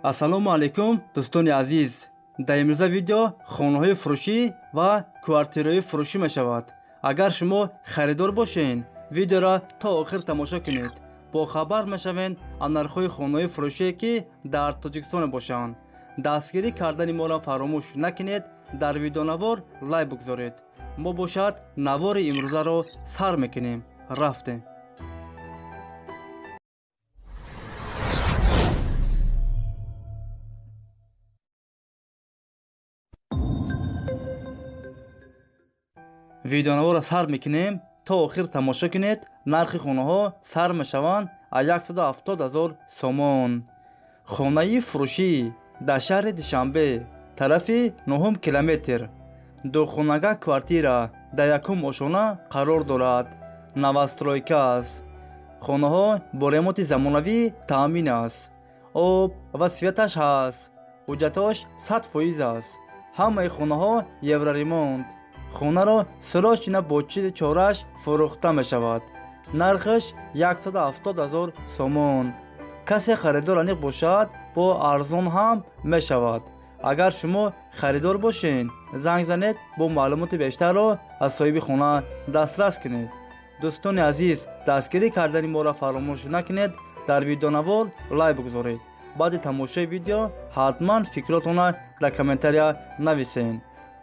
Ассалому алайкум, дӯстони азиз. Дар имрӯза видео хонаҳои фурӯшӣ ва квартираҳои фурӯшӣ мешавад. Агар шумо харидор бошед, видеоро то охир тамошо кунед. Бохабар мешавед аз нархҳои хонаҳои фурӯшие, ки дар Тоҷикистон мебошанд. Дастгирӣ кардани моро фаромӯш накунед, дар видеонавор лайк бигзоред. Мо бошад навори имрӯзаро сар мекунем. Рафтем. Видеонаворро сар мекунем, то охир тамошо кунед. Нархи хонаҳо сар мешаванд аз 170 0 сомон. Хонаи фурӯшӣ дар шаҳри Душанбе, тарафи 9 километр. Духонага квартира дар якум ошона қарор дорад. Новостройка аст. Хонаҳо бо ремонти замонавӣ таъмин аст. Об ва светаш ҳаст. Ҳуҷҷатош 100% аст. Ҳамаи хонаҳо евроремонт. Хонаро срочно бо чили чораш фурӯхта мешавад. Нархаш 170 0 сомон. Касе харидор аниқ бошад, бо арзон ҳам мешавад. Агар шумо харидор бошед, занг занед, бо маълумоти бештарро аз соҳиби хона дастрас кунед. Дӯстони азиз, дастгирӣ кардани моро фаромӯш накунед, дар видеонавор лайк бигузоред. Баъди тамошои видео ҳатман фикротонро дар комментария нависед.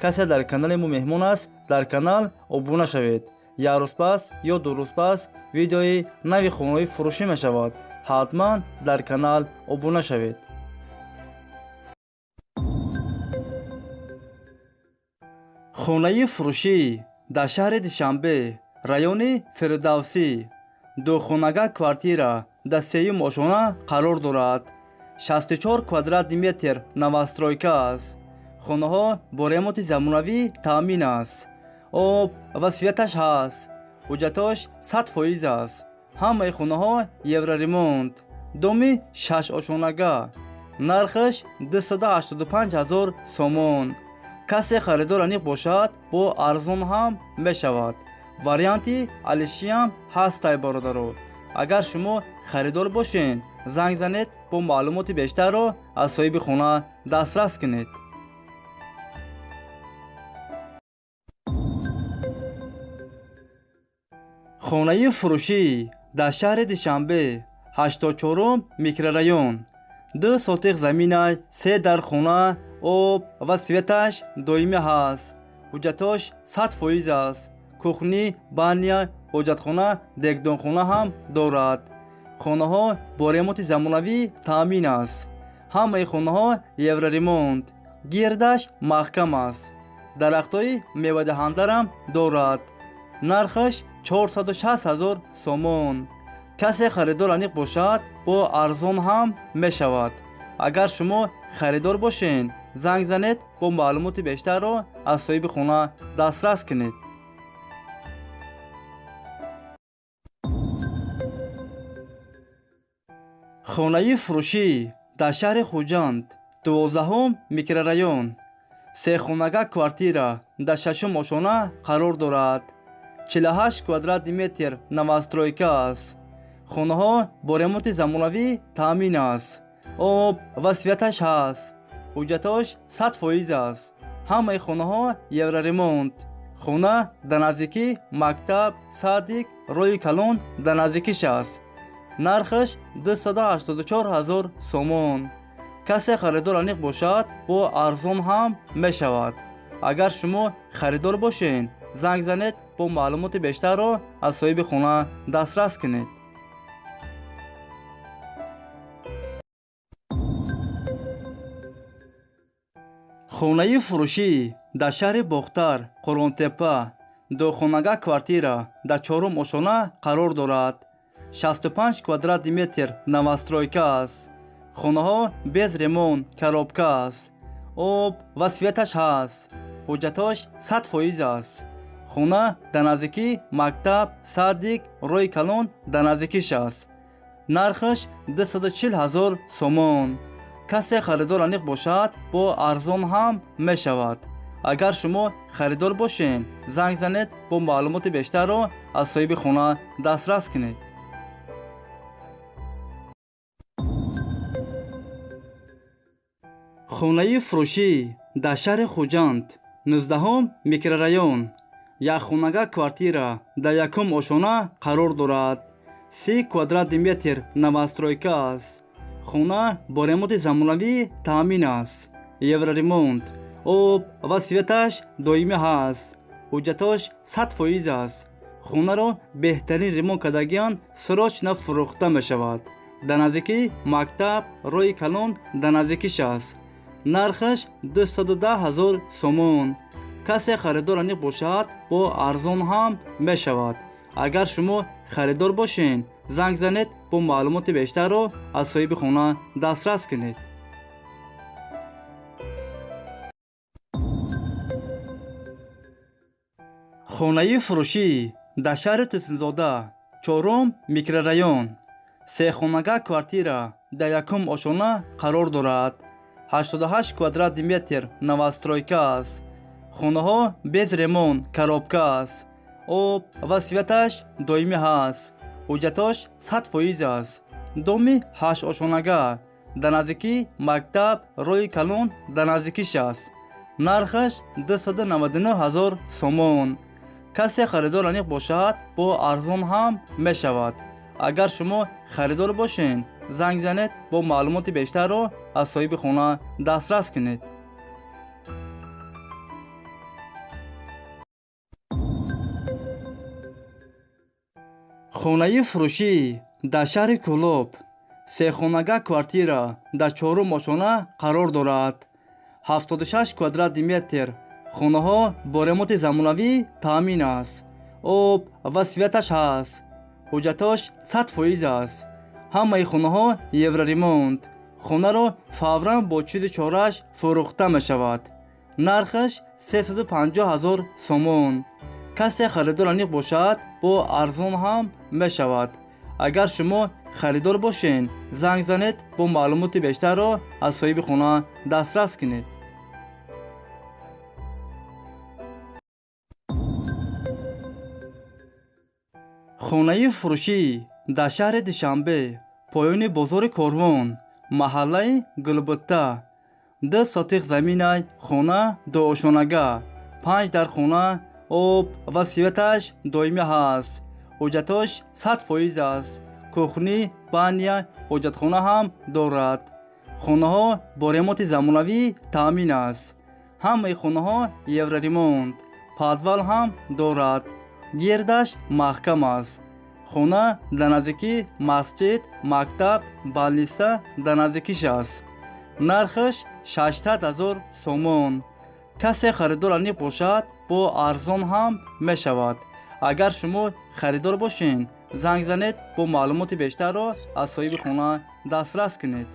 Касе дар канали мо меҳмон аст, дар канал обуна шавед. Як рӯз пас ё 2 рӯз пас видеои нави хонаҳои фурӯшӣ мешавад. Ҳатман дар канал обуна шавед. Хонаи фурӯшӣ дар шаҳри Душанбе, райони Фирдавсӣ. Духонага квартира дар сеюм ошона қарор дорад. 64 квадратный метр новостройка аст. Хонаҳо бо ремонти замонавӣ таъмин аст. Об ва светаш ҳаст. Ҳуҷҷатош 100% аст. Ҳамаи хонаҳо евроремонт. Доми шашошонага. Нархаш 285 0 сомон. Касе харидор аниқ бошад, бо арзон ҳам мешавад. Варианти алишиам ҳастай, бародаро. Агар шумо харидор бошед, занг занед, бо маълумоти бештарро аз соҳиби хона дастрас кунед. Хонаи фурӯшӣ дар шаҳри Душанбе, 84 микрорайон. 2 сотиқ заминай, 3 дар хона, об ва светаш доимӣ ҳаст. Ҳуҷҷатош 100% аст. Кухни, баня, ҳоҷатхона, дегдонхона ҳам дорад. Хонаҳо бо ремонти замонавӣ таъмин аст. Ҳамаи хонаҳо евроремонт. Гирдаш маҳкам аст. Дарахтҳои мевадиҳандарам дорад. Нархаш 460 0 сомон. Касе харидор аниқ бошад, бо арзон ҳам мешавад. Агар шумо харидор бошед, занг занед, бо маълумоти бештарро аз соҳиби хона дастрас кунед. Хонаи фурӯшӣ дар шаҳри Хуҷанд, 12 микрорайон. Сехонага квартира дар шашум ошона қарор дорад. 48 квадратный метр новостройка аст. Хонаҳо бо ремонти замонавӣ таъмин аст. Об ва светаш ҳаст. Ҳуҷҷатош 100% аст. Ҳамаи хонаҳо евроремонт. Хона дар наздикӣ мактаб, садик, роҳи калон дар наздикиш аст. Нархаш 284 0 сомон. Касе харидор аниқ бошад, бо арзон ҳам мешавад. Агар шумо харидор бошед, занг занед, бо маълумоти бештарро аз соҳиби хона дастрас кунед. Хонаи фурӯшӣ дар шаҳри Бохтар, Қурғонтеппа, духонага квартира дар чорум ошона қарор дорад. 65 квадратный метр новостройка аст. Хонаҳо без ремонт, коробка аст. Об ва светаш ҳаст. Ҳуҷҷатош 100% аст. Хона дар наздикӣ мактаб, садик, роҳи калон дар наздикиш аст. Нархаш 240 0 сомон. Касе харидор аниқ бошад, бо арзон ҳам мешавад. Агар шумо харидор бошед, занг занед, бо маълумоти бештарро аз соҳиби хона дастрас кунед. Хонаи фурӯшӣ дар шаҳри Хуҷанд, 19 микрорайон, якхонага квартира дар якум ошона қарор дорад. 30 квадрати метр новостройка аст. Хона бо ремонти замонавӣ таъмин аст. Евроремонт, об ва светаш доимӣ ҳаст. Ҳуҷҷатош 100% аст. Хонаро беҳтарин ремонт кардагиан срочно фурӯхта мешавад. Дар наздикии мактаб, роҳи калон дар наздикиш аст. Нархаш 210 000 сомон. Касе харидор аниқ бошад, бо арзон ҳам мешавад. Агар шумо харидор бошед, занг занед, бо маълумоти бештарро аз соҳиби хона дастрас кунед. Хонаи фурӯшӣ дар шаҳри Турсунзода, 4 микрорайон, сехонага квартира дар якум ошона қарор дорад. 88 квадрати метр новостройка аст. Хонаҳо без ремонт, коробка аст. Об ва светаш доимӣ ҳаст. Ҳуҷҷатош 100% аст. Доми 8 ошонага дар наздикии мактаб, роҳи калон дар наздикиш аст. Нархаш 299 000 сомон. Касе харидор аниқ бошад, бо арзон ҳам мешавад. Агар шумо харидор бошед, занг занед, бо маълумоти бештарро аз соҳиби хона дастрас кунед. Хонаи фурӯшӣ дар шаҳри Кӯлоб, сехонага квартира дар чорум ошона қарор дорад. 76 квадрати метр. Хонаҳо бо ремонти замонавӣ таъмин аст. Об ва светаш ҳаст. Ҳуҷҷатош 100% аст. Ҳамаи хонаҳо евроремонт. Хонаро фавран бо чизи чораш фурӯхта мешавад. Нархаш 350 000 сомон. Касе харидор аниқ бошад, бо арзон ҳам мешавад. Агар шумо харидор бошед, занг занед, бо маълумоти бештарро аз соҳиби хона дастрас кунед. Хонаи фурӯшӣ дар шаҳри Душанбе, поёни бозори Корвон, маҳаллаи Гулбутта, 2 сотих заминай, хона дуошонага, 5 дар хона, об ва светаш доимӣ ҳаст. Ҳуҷҷатош 100% аст. Кухни, баня, ҳоҷатхона ҳам дорад. Хонаҳо бо ремонти замонавӣ таъмин аст. Ҳамаи хонаҳо евроремонт, подвал ҳам дорад. Гирдаш маҳкам аст. Хона дар наздикии масҷид, мактаб, больница дар наздикиш аст. Нархаш 600 000 сомон. Касе харидор аниқ бошад, бо арзон ҳам мешавад. Агар шумо харидор бошед, занг занед, бо маълумоти бештарро аз соҳиби хона дастрас кунед.